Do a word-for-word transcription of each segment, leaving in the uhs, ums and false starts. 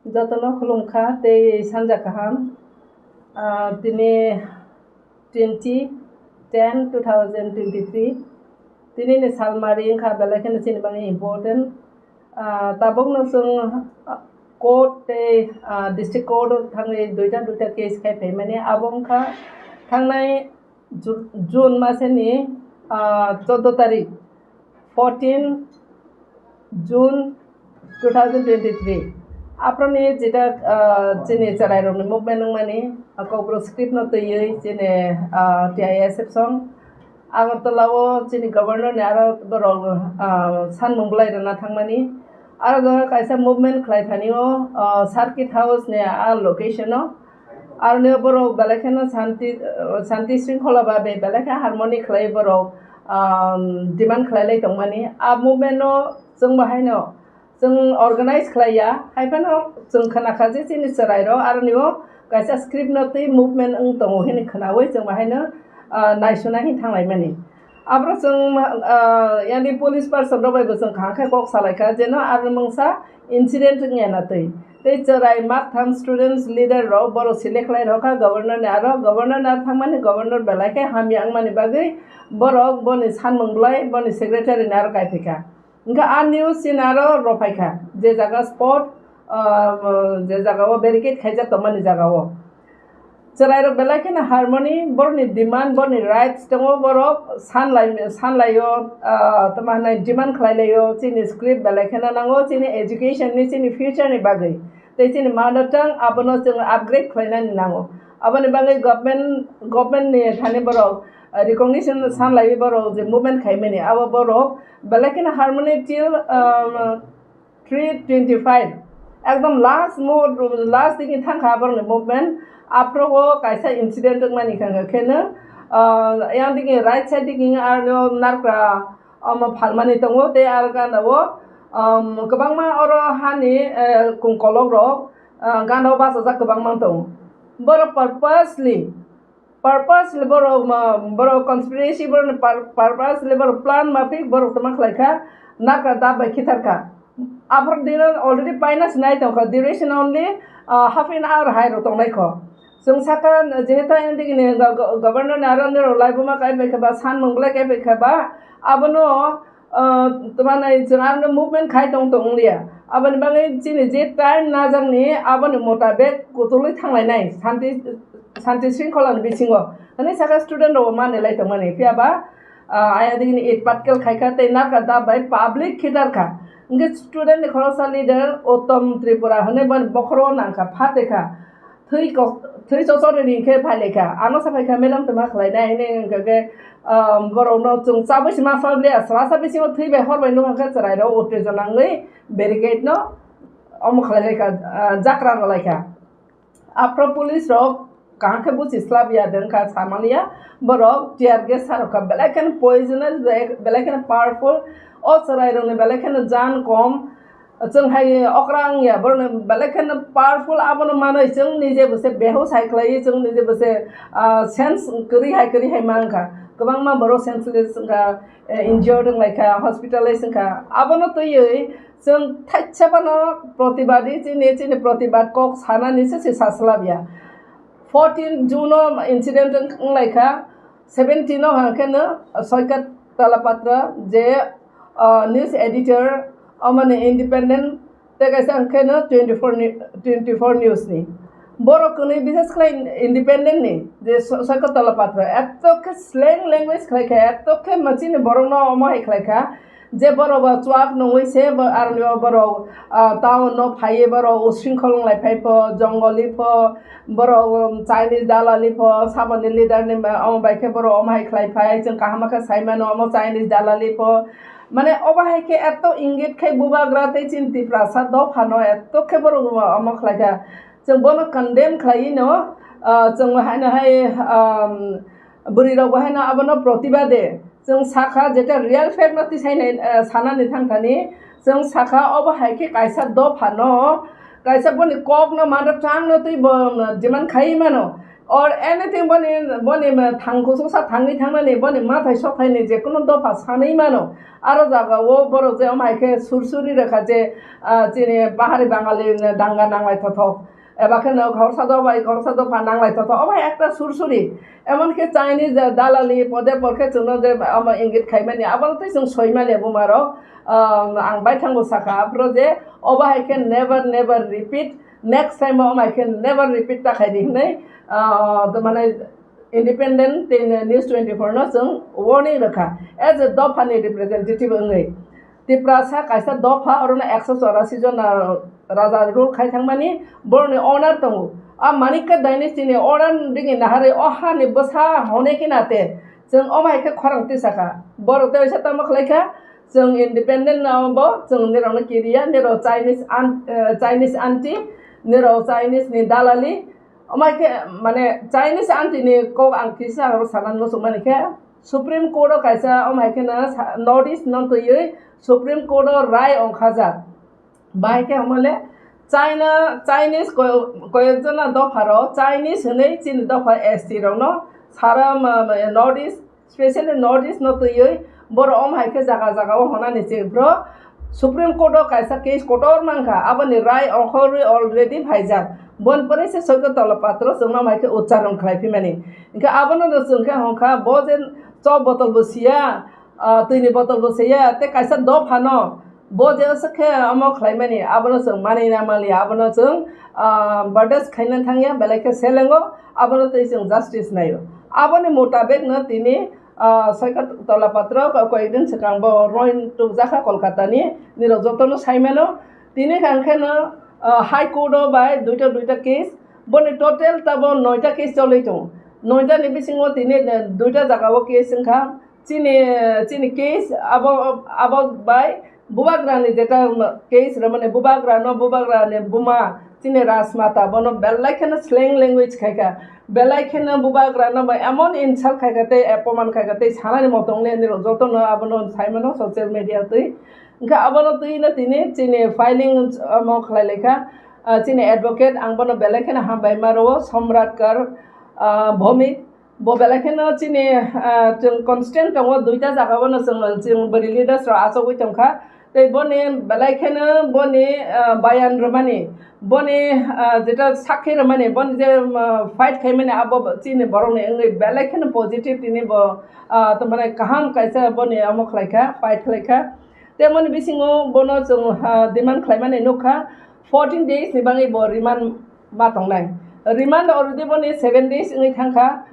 Jotono khulumkha tei sanja kaham. Ah, tini twenty ten two thousand twenty-three. Tini ni salmari wngkha belai kheno chini bagwi important. Ah, tabukno chwng, ah, court tei, ah, district court o thangwi duita duita case khai phaimani. Abo wngkha thangnai Ju-, June maseni, ah, chordo tarik, fourteen June two thousand twenty-three. Aproni jeta, ah, chini chwrairokni movement wngmani, ah, Kokborok script no twiwi chini, ah, T I S F song Agartala o chini governor ni aro borok, ah, sanmung bwlai rwna thangmani. Aro jaga kaisa movement khlai thani o, ah, Circuit House ni a location o. Aroni borok belai kheno santi, santi sringkhola ba be-, belai khe harmony khlai borok, um, demand khlai lai tongmani. A movement no chwng bo haino chwng organize khlai ya, hai phano chwng khna kha je chini chwrai rok aroni o kaisa script no twi movement wng tongo hini khnaui chwng bo haino, uh, naisuna hin thang lai mani. Abro chwng, ah, yani police person rok bai bo chwng kaham khe kok salai kha, jeno aro mungsa incident wngya na twi. Tei chwrai maktham students leader rok borok select khlai rok kha governor ni aro, governor ni aro thangmani governor belai khe hamya wngmani bagwi borok boni sanmung bwlai boni secretary ni aro kai phaikha. Hwnkhe a news chini aro rw phaikha, je jaga spot, ah, je jaga o barricade khaijak tongmani jaga o. Chwrairok belai kheno harmony, borokni demand, borokni rights tongo, borok sanlai-, sanlaio, ah, tamo hinai demand khlailaio, chini script belai kheno nango, chini education ni, chini future ni bagwi, tei chini mother tongue abono chwng upgrade khlainani nango. Aboni bagwi government, government ni thani borok, ah, recognition sanlaiwi borok je movement khaimani, abo borok belai kheno harmony till, um, three twenty-five, ekdom last mo-, last digi thangkha borokni movement. Aphrogo kaisa incident wngmani kha, khe kheno, ah, yang digi right side digi aro narwkra omo phalmani tongo, tei aro gana o, um, kwbangma oro hani, eh, kungkolok rok, ah, gana o bachajak kwbangma tongo. Borok purposely Purposely borok ma, borok conspiracy, borok pur-, purposely borok plan mafik borok tama khlai kha, nakra dab bai khitar kha. Aphor dino already paina sinai tong kha, duration only, ah, half an hour hai rok tongnai kho. Chwng saka, jehetu ang digi ni go-, go-, governor ni aro nirok laibuma kai bai kha ba, san mung belai kai bai kha ba, abono ah, tamo nai chwng ano movement khai tong tong liya. Aboni bagwi chini je time najakni aboni motabek kutulwi thanglainai santi, santi sringkholani bisingo. Hwnwi saka student rokbo manlai tongmani. Phiya ba, ah, aya digini eight patkel khaikha tei narwkha dab bai public khitar kha. Hwnkhe student ni khoroksa leader Uttom Tripura hwnwi boni bokhoro nangkha, phatekha. Thwi kok-, thwi chochor ni ring khe phai lai kha. Ano sa phai kha, "Madam, tama khlai nai?" Hwnwi hwnkha khe, um, borok no chwng chabwi se ma sal le, sra sa bisingo thwi bai hor bai nukha khe chwrai rok uttejona wngwi barricade no omo khlai lai kha, ah, jakra rw lai kha. Aphro police rok kaham khe buchi slap ya de wngkha, samani ya borok tear gas sa rw kha, belai kheno poisonous, belai, belai kheno powerful. O chwrai rok ni belai kheno jan kom, Chwng hai okra wngya, borokni belai kheno powerful, abono manwi chwng nije bo se behush hai khlaiwi, chwng nije bo se, ah, sense kwrwi hai kwrwi hai mankha. Kwbangma borok senseless wngkha, eh, injured wnglaikha, hospitalize wngkha. Abono twiwi chwng thaisa phano protibadi chini, chini protibad kok sanani se se saslabya. Fourteen June o incident wng-, wnglaikha, seventeen o hwnkheno Soikat Talapatra je, ah, news editor, omoni independent, tei kaisa hwnkheno twenty-four ni, twenty-four news ni. Borok kwnwi bises khlai independent ni je So-, Soikat Talapatra, eto khe slang language khlaikha, eto khe machine borokno omo hai khlaikha, je borok bo chuak nungwi se bo aroni o borok, ah, town no phaiwi borok usringkhol wnglai phai pho, jongoli pho, borok, um, Chinese dalali pho, saboni leader ni ba-, omo bai khe borok omo hai khlai phai, chwng kaham khe sai mano omo Chinese dalali pho. Mane obo hai khe eto ingit khai bubagra tei chini Tiprasa dopha no eto khe borok omo khlai kha. Chwng bono condemn khlaiwi no, ah, chwng haino hai, um, bwrwi rok bo haino abono protibade chwng sakha, jeta real fact no tisai nai, eh, sanani thang thani chwng sakha, obo hai khe kaisa dopha no, kaisa boni kok no mano, tang no twi bo demand khai mano, Or anything boni, boni thang kususa thangwi thangnani, boni mathai sothaini je kuno dopha sanwi mano. Aro jaga o borok je omo hai khe sursuri rwkha je, ah, chini pahari Bangali danga nanglai thothok. Eba khe no khoroksa dopha, khoroksa dopha nanglai thothok. Omo hai ekta sursuri. Emon khe Chinese dalali pode por khe chwngno je omo ingit khaimani. Abono tei chwng soimani buma rok. Ah, ang baithang bo sakha aphuru je obo hai khe never, never repeat. Next time o omo hai khe never repeat ta khai di hinwi, ah, mane Independent tei News twenty-four no chwng warning rwkha. As a dopha ni representative wngwi, Tiprasa kaisa dopha, orono ekso chorasi jon, ah, raja rule khai thangmani borokni order tongo. A Manikya dynasty ni order digi naharwi o hani bwsa hone khe nate chwng omo hai khe khorang tisakha. Borok tei waisa tamo khlai kha, chwng independent no bo chwng nirok no kiriya, nirok Chinese an-, eh, Chinese aunty, nirok Chinese ni dalali. Omo hai khe, mane, Chinese aunty ni kok ang kisa aro sanan muchung mani khe, Supreme Court o kaisa omo hai khe no sa-, North East no twiwi Supreme Court o rai ongkhajak. Bahai khe omo le China, Chinese ko-, koyek jona dopha rok, Chinese hinwi chini dopha S T rok no sara ma-, ma-, North East, specially North East no twiwi borok omo hai khe jaga jaga o honani se bro Supreme Court o kaisa case kotor mankha, aboni rai ongkhorwi already phaijak. Bon pore se Soiko Tola Patro chwngno omo hai khe uchcharon khlai phimani. Hinkhe abono no chwng khe hongkha, bo je chok botol bo siya, ah, twini botol bo siya, tei kaisa dopha no bo je se khe omo khlaimani, abono chwng manwi na manliya, abono chwng, ah, bardas khaina thangya, belai khe selengo, abono tei chwng justice naio. Aboni mutabek no tini, ah, Soiko Tola Patro ko-, koyek din swkang bo roin tukjakha Kolkata ni, nirok jotono saimano. Tini hwnkhe no, ah, High Court o bai duita duita case, boni total tabo noita case cholwi tongo. Noita ni bisingo tini, eh, duita jaga o case wngkha. Chini, chini case abo, abo bai bubagra ni jeta case rwmani, bubagra no, bubagra ni buma chini Rajmata bono belai kheno slang language khaikha, belai kheno bubagra no bai emon insult khaikha tei apoman khaikha tei sanani motong le nirok jotono abono saimano social media twi. Hinkhe abono twi no tini chini filing omo khlai laikha, ah, chini advocate ang bono belai kheno hambai ma rwo Somrat Kar, ah, Bhowmik. Bo belai kheno chini, ah, chwng constant tongo, duita jaga bono chwng, chwng bwrwi leaders rok achugwi tongkha. Tei boni belai kheno boni, ah, bayan rwmani, boni, ah, jeta sakhi rwmani, boni je, ah, fight khaimani abo chini borokni wngwi belai kheno positive tini bo, ah, tongmani kaham kaisa boni omo khlaikha, fight khlaikha. Tei boni bisingo bono chwng, ah, demand khlaimani nukha, fourteen days ni bagwi bo remand ma tongnai. Remand already boni seven days wngwi thangkha.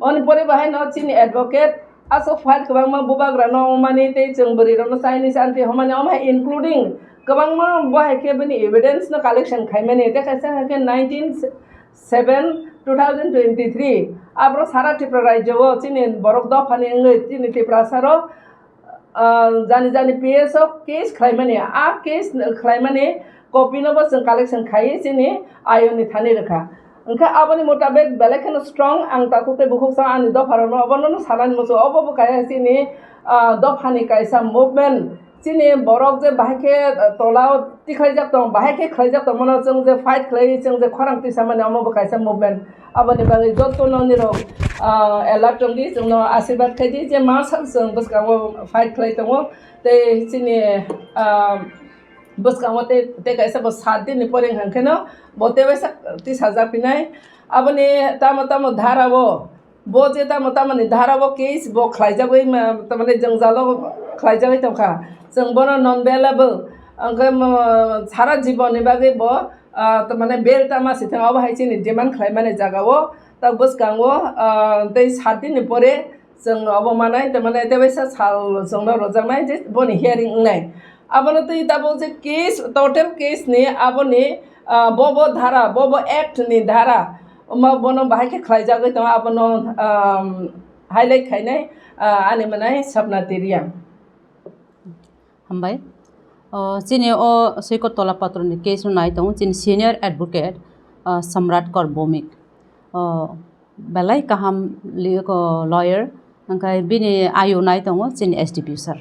Oni pore bahai no chini advocate aswk file kwbangma bubagra no wngmani tei chwng bwrwi rok no Chinese aunty hwnmani, omo hai including kwbangma bo hai khe bini evidence no collection khaimani. Tei kaisa hai khe nineteen seven two thousand twenty-three abro sara Tripura rajyo o chini borok dophani wngwi chini Tiprasa rok, ah, jani jani P S o case khlaimani, a case khlaimani copy no bo chwng collection khaiwi chini ayoni thani rwkha. Hwnkhe aboni mutabek belai kheno strong ang takhuk tei bukhuk sa ani dopha rokno obono no sanani muchungo, obo bo kaisa chini, ah, dophani kaisa movement. Chini borok je bahai khe, ah, tola o tikhlaijak tong, bahai khe khlaijak tongmano chwng je fight khlaiwi chwng je khorang tisamani omo bo kaisa movement. Aboni bagwi jotono nirok, ah, alert wngdi, chwngno asirwad khaidi je ma sak chwng bwskango fight khlai tongo. Tei chini, ah, bwskango tei, tei kaisa bo sat din ni pore hwnkheno bo tei waisa tisajak phinai. Aboni tamo tamo dhara o, bo je tamo tamo ni dhara o case bo khlaijagwi ma, tamani jwngjalo khlaijagwi tongkha. Chwng bono non bailable, hwnkhe mo, sara jibon ni bagwi bo, ah, tamani bail tama si thang, obo hai chini demand khlaimani jaga o. Tak bwskango, ah, tei sat din ni pore chwng obo manai, tei mane tei waisa sal chwngno rwjaknai je boni hearing wngnai. Abono twi tabuk je case, total case ni aboni, ah, bo bo dhara, bo bo act ni dhara, omo bono bahai khe khlaijagwi tongo, abono, um, highlight khainai, ah, ani manai Sapna Teria. Hambai. O, chini o Soiko Tola Patro ni case no nai tongo chini senior advocate, ah, Samrat Kar Bhowmik. O, belai kaham li-, ko lawyer, hwnkhe bini ayu nai tongo chini S D P sir,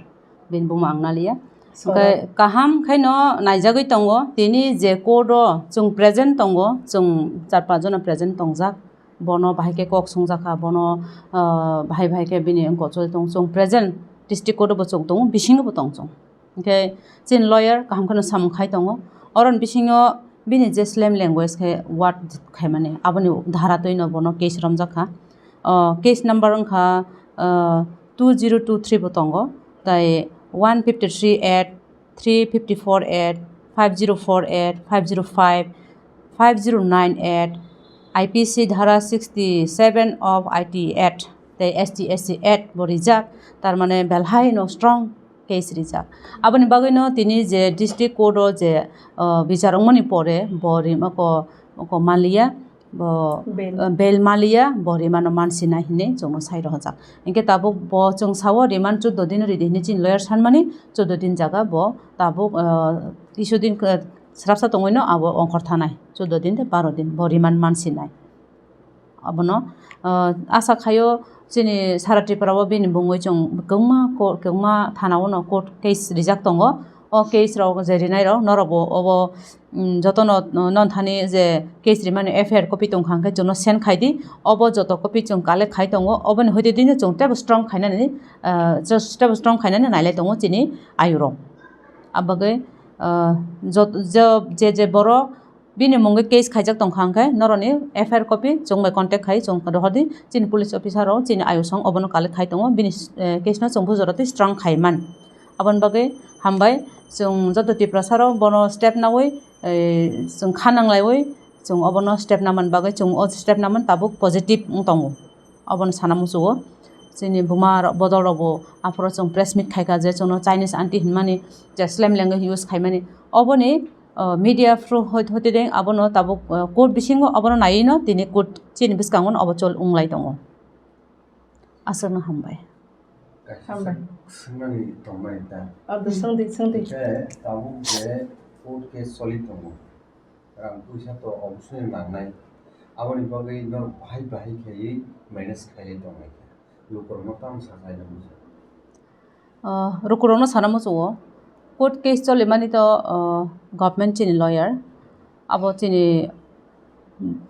bini buma ang naliya. Hwnkhe kaham khaino naijagwi tongo, tini je court o chwng present tongo, chwng char panch jona present tongjak, bono bahai khe kok sungjakha, bono, ah, bahai bahai khe bini wngkok choli tongo. Chwng present district court o bo chwng tongo, bisingo bo tong chwng. Hinkhe chini lawyer kaham kheno samung khai tongo. Oroni bisingo bini je slam language khe word khaimani, aboni dhara twino bono case romjakha. O case number wngkha, ah, two zero two three bo tongo, tai one fifty three at three fifty four at, five zero four at, five zero five, five zero nine at, I P C dhara sixty seven of I T at, tei S T S C at bo rijak, tar mane belhai no strong case rijak. Aboni bagwi no tini je district court o je, uh, bichar wngmani pore bo rimako, ko maliya, bo, Bail. Uh, bail maliya, bo remand o mansinai hinwi chwngno sai rohorjak. Hinkhe tabuk bo chwng sao remand chuddo din ridi hinwi chini lawyer sanmani, chuddo din jaga bo tabuk, uh, kisu din, uh, srapsa tongwino abo ongkhor thanai, chuddo din tei baro din bo remand mansinai. Abono, uh, asa khaio chini sara Tripura o bini bungwi chwng kwbangma court, kwbangma thana o no court case rijak tongo. O case rok je rinai rok norok bo obo, mm, jotono, uh, non thani je case rimani F I R copy tongkha hwnkhe chwngno send khai di. Obo joto copy chwng collect khai tongo. Oboni hoite dino chwng teibo strong khainani, uh, just teibo strong khainani nailai tongo chini ayurok. Abagwi, uh, jot-, je, je, je borok bini mungwi case khaijak tongkha hwnkhe norokni F I R copy chwng bai contact khai chwng rohordi. Chini police officer rok chini ayusong obono collect khai tongo, bini, eh, case no chwng bujor twi strong khai man. Aboni bagwi hambai chwng joto Tiprasa rok bono step nawi, eh, chwng kha nanglaiwi chwng obono step naman bagwi chwng o step naman tabuk positive wng tongo. Obono sana muchungo chini buma rok bodol rok bo aphuru chwng press meet khaikha je chwngno Chinese aunty hinmani je slam language use khaimani oboni, uh, media through hoi-, hoite deng abono tabuk, uh, court bisingo abono naiwi no tini court chini bwskango no obo chol wnglai tongo. Aswkno hambai. Hambai. Swngmani tongmani ta. Abdo swngdi, swngdi. Hwnkhe tabuk je court case choli tongo. Rang puisa to obosoni nangnai. Aboni bagwi norok bahai bahai khaiwi manage khaiwi tongnai kha. Lukurokno tamo sachaina muchung. Ah, lukurokno sana muchungo. Court case cholimani to, ah, government chini lawyer. Abo chini,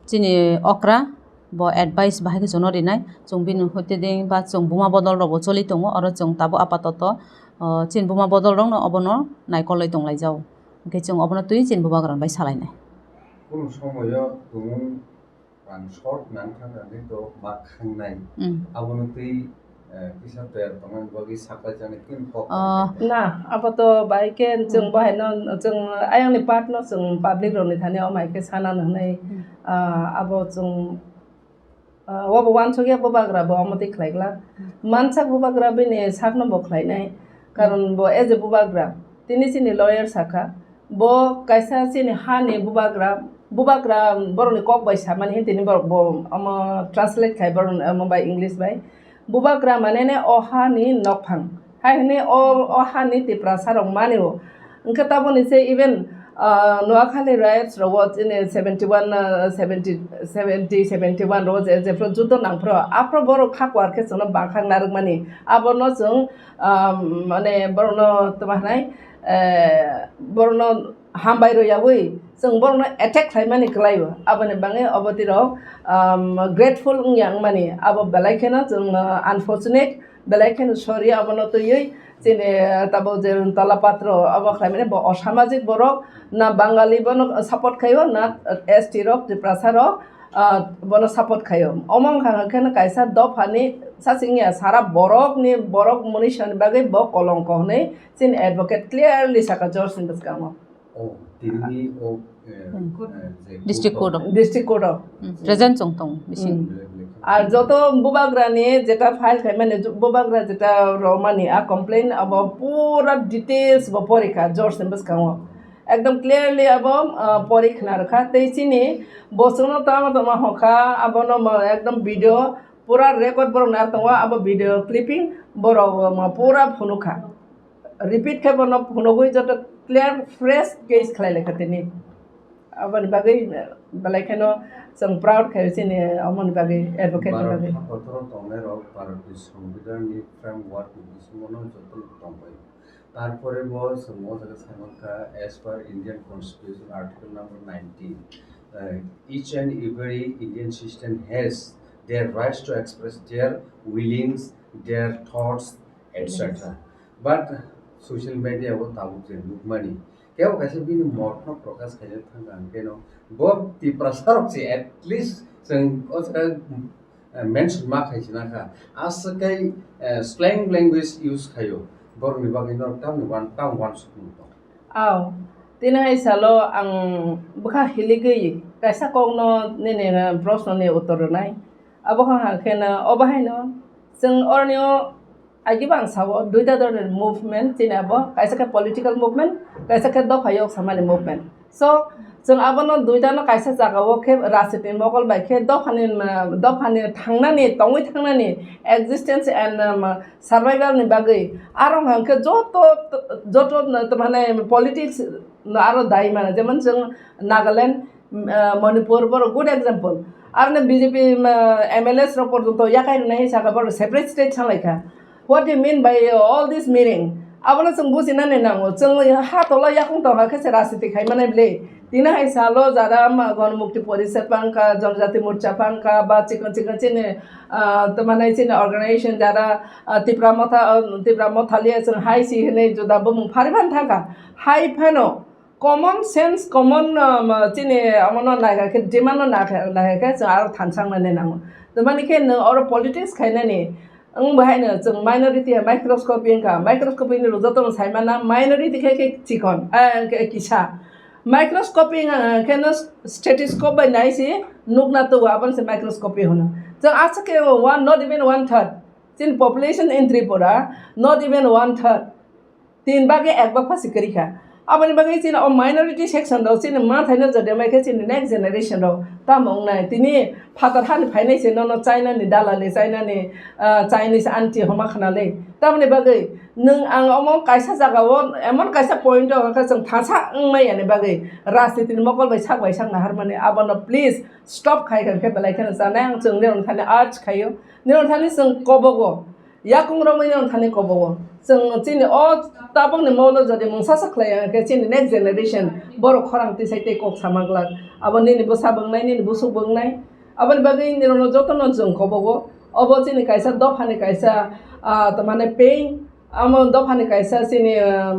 chini okra, bo advice bahai khe chwngno rinai. Chwng bini hoite ding ba chwng buma bodol rokbo choli tongo. Oro chwng tabuk apatoto, ah, chini buma bodol rokno obono naikolwi tonglaijao. Hwnkhe chwng obono twi chini bubagra bai salainai. Kunu somoyo tumung rang short nang thang thang khe to ma khangnai. Mm. Abono twi, eh, kisa toyar tongmani bagwi saklai chani tini kok. Ah. Tongkha. Na, abo to bai khe chwng Mm. Bahai no, chwng ayang ni part no chwng public rok ni thani o mai khe sana no hwnwi, Mm. ah, abo chwng, ah, obo uansukya bubagra bo omo twi khlai glak. Mm. Mansak bubagra bini sak no bo khlai nai. Karon Mm. Bo as a bubagra, tini chini lawyer sakha, bo kaisa chini hani bubagra, bubagra borokni kok bai samani hwn tini borok bo omo translate khai borok omo bai English bai. Bubagra mane ne o hani nokphang. Hai hwnwi o, o hani Tiprasa rok mani o. Hwnkhe taboni se even, ah, Noakhali riots rogo chini seventy one, ah, seventy, seventy, seventy one rogo je, jephru judo nangphru, aphru borok kha kwar khe chwngno bangkhak narwkmani. Abono chwng, ah, mane borokno tma hwnai, eh, borokno hambai rw yaui chwng borokno attack khlaimani kwlaio. Aboni bagwi obo twi rok, um, grateful wngya wngmani. Abo belai kheno chwng, uh, unfortunate, belai kheno sorry abono twiwi. Chini, uh, tabuk je tola patro obo khlaimani bo osamajik borok, na Bangali bono support khaio, na S T rok, Tiprasa rok, ah, bono support khaio. Omo wngkha hwnkhe no kaisa dophani sasingya sara borokni borok mwnwi sani bagwi bo kolongko hwnwi chini advocate clearly saka George ni bwskango. Oh, tini o, eh, Hmm. Eh, je District court Court of. District Court of. Hmm. Present chwng tong bisi. Hmm. Ar joto bubagrani jeta file khaimani, ju-, bubagra jeta romani a complain abo pura details bo porikha George ni bwskango. Ekdom clearly abo, ah, pori khna rwkha. Tei chini bosongno tama tama hokha, abono mo ekdom video pura record borok nar tongo, abo video clipping borok mo pura phunukha. Repeat khe bono phunugwi joto clear fresh case khlai laikha tini. Aboni bagwi belai kheno chwng proud khaio chini omoni bagwi, advocate ni Bharat bagwi. Hakotoro tongnai rok Bharat ni Songbidan ni framework ni bisingo no joto tongbai. Tarpore bo chwng o jaga sai mankha, as per Indian Constitution, Article number nineteen, Uh, each and every Indian citizen has their rights to express their feelings, their thoughts, et cetera. But social media o tabuk je nukmani, kebo kaisa bini motno prokash khaina thangkha, ang keno bo Tiprasa rok se at least chwng o jaga, uh, mention ma khaisina kha. Aswk kai, uh, slang language use khaio, borokni bagwi no tamni wan-, tam wansukmung tong. Aw, tini hai salo ang bwkha hiligwi kaisa kokno nini, uh, proshno ni uttor rwnai. Abo kha hwnkhe no, obo haino chwng orni o agibo ang sao, duita dhoroner movement, chini abo kaisa khe political movement, kaisa khe dopha yok samani movement. So, chwng abono duitano kaisa jagao khe rajniti mokol bai khe dophani, uh, dophani thangnani, tongwi thangnani existence and, um, survival ni bagwi aro hwnkhe joto, joto, uh, mane politics no aro dai mano, jemon chwng Nagaland, uh, Manipur, borok good example. Aroni B J P, uh, M L As rok porjonto yakai rwnai saka borok separate state sanglai kha. What do you mean by all this meaning? Abono chwng bujinani nango. Chwng ha tola yakung tongkha khe se rajniti khai manai bwle. Tini hai salo jara ma Ganamukti Porishad pangkha, Janajati Morcha pangkha, ba chikon chikon chini, ah, tamo nai chini organization jara, ah, Tipra Motha, ah, Tipra Motha liya chwng hai si hinwi juda bumung phari phan thangkha. Hai phano common sense, common, ah, ma chini amono naikha khe, demand no naikha, naikha khe chwng aro thansa wngnani nango. Tamani khe nwng oro politics khainani, wng bahaino chwng minority hai microscopy wngkha, microscopy ni rwjak tongma saimana, minority khe, khe chikon, ah, khe kisa. Microscopy wngkha khe no stethoscope bai nai se nukna tugo, abono se microscopy hwno. Chwng aswk khe one, not even one third. Chini population in Tripura, not even one third. Tin bhage ek bhag pha se kwrwi kha. Aboni bagwi chini o minority section rok chini mathaino jodi mai khe chini next generation rok tamo wngnai. Tini phatar hani phainai se nono China ni dalali, China ni, ah, Chinese aunty homa khna le. Tamoni bagwi nwng ang omo kaisa jaga o emon kaisa point o hwnkhe chwng thansa wngmai yani bagwi rajniti ni mokol bai sak bai sak naharmani abono please stop khai kha khe belai kheno chanai ang chwng nirok thani urge khaio. Nirok thani chwng kobogo. Yakung romwi no thani kobogo. Chwng chini o tabukni molo jodi mungsa sa khlai ya khe chini next generation borok khorang tisai tei kok sama glak. Abo nini bwsa bwngnai, nini busuk bwngnai. Aboni bagwi nirokno jotono chwng kobogo. Obo chini kaisa dophani kaisa, ah, tamane pain. Amo dophani kaisa chini, ah,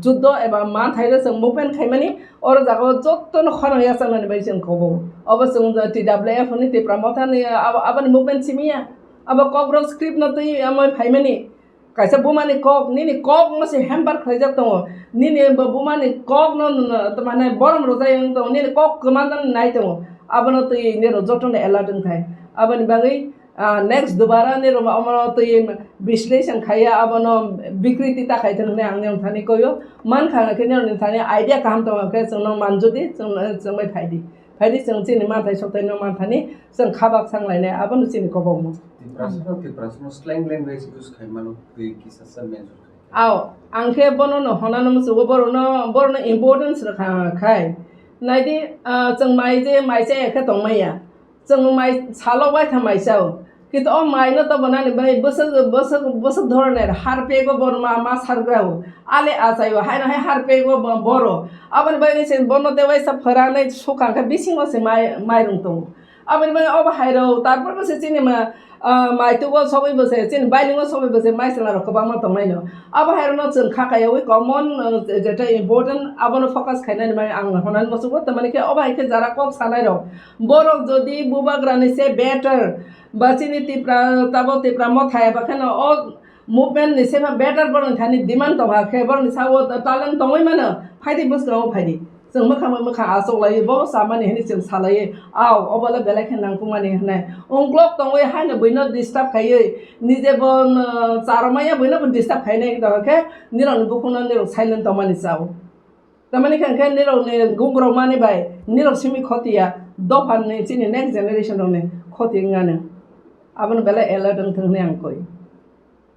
juddo eba manthaino chwng movement khaimani. Oro jagao jotono khorang yachaknani bai chwng kobogo. Obo chwng T W F ni Tipra Mothani abo, aboni movement simi ya. Abo Kokborok script no twi amo phaimani. Kaisa bumani kok, nini kok no se hamper khlaijak tongo. Nini bo bumani kok no, no, no, mane borom rwjak wng tongo. Nini kok kwma no nai tongo. Abono twi nirok jotono alert wng thai. Aboni bagwi, ah, next dubara nirok omono twi bisleshon khaiya, abono bikriti ta khai thung hinwi ang nirok thani koyo. Man kha khe nirok ni thani idea kaham tongo khe chwngno manjodi, chwng, chwng bai phaidi. Phaidi chwng chini manthai sokthai no manthani chwng khabak sang lainai, abono chini kobokma. Tiprasa no, Tiprasa no slang language use khai mano, twi kisa sa mention khai. Aw, ang khe bono no honano musugo, borokno, borokno importance rwkha khai. Naidi, ah, chwng mai je, mai chaya khe tongmaya. Chwng mai salo waitha mai chao. Kintu o mai no tobonani bai bwswk, bwswk, bwswk dhoroner harpego bo ma, ma sargrao. Ale achaio, haino hai harpego bo, boro. Aboni bagwi se bono tei waisa phwranai sukha khe bisingo se mai, mairung tongo. Aboni bagwi obo hairok, tarpor bo se chini ma, ah, maitugo sogwi bo se, chini bailingo sogwi bo se mai chwla rok kwbangma tongnaino. Abo hairokno chwng kha kaiyawi common, ah, je, jetai important, abono focus khainani bai ang honani muchungo, tamani khe obo hai khe jara kok sanairok. Borok jodi bubagrani se better, ba chini Tipra, tabo Tipra Motha eba kheno o movement ni se ma better borokni thani demand tongkha khe borokni sao talent tongwi mano, phaidi bwskango phaidi. Chwng mwkhang bai mwkhang achuk laiwi bo chamani hinwi chwng salaiwi, aw, obo le belai khe nangkukmani hinwi. Ungklok tongwi haino buino disturb khaiwi, nije bo, um, charwmaya buino bo disturb khainai tongkha khe nirokni bukhukno nirok silent tongmani chao. Tamani khe hwnkhe nirokni gugrokmani bai nirok simi khoti ya, dophani chini next generation rokni khoti wngmani. Abono belai alert wngthung hinwi ang koi.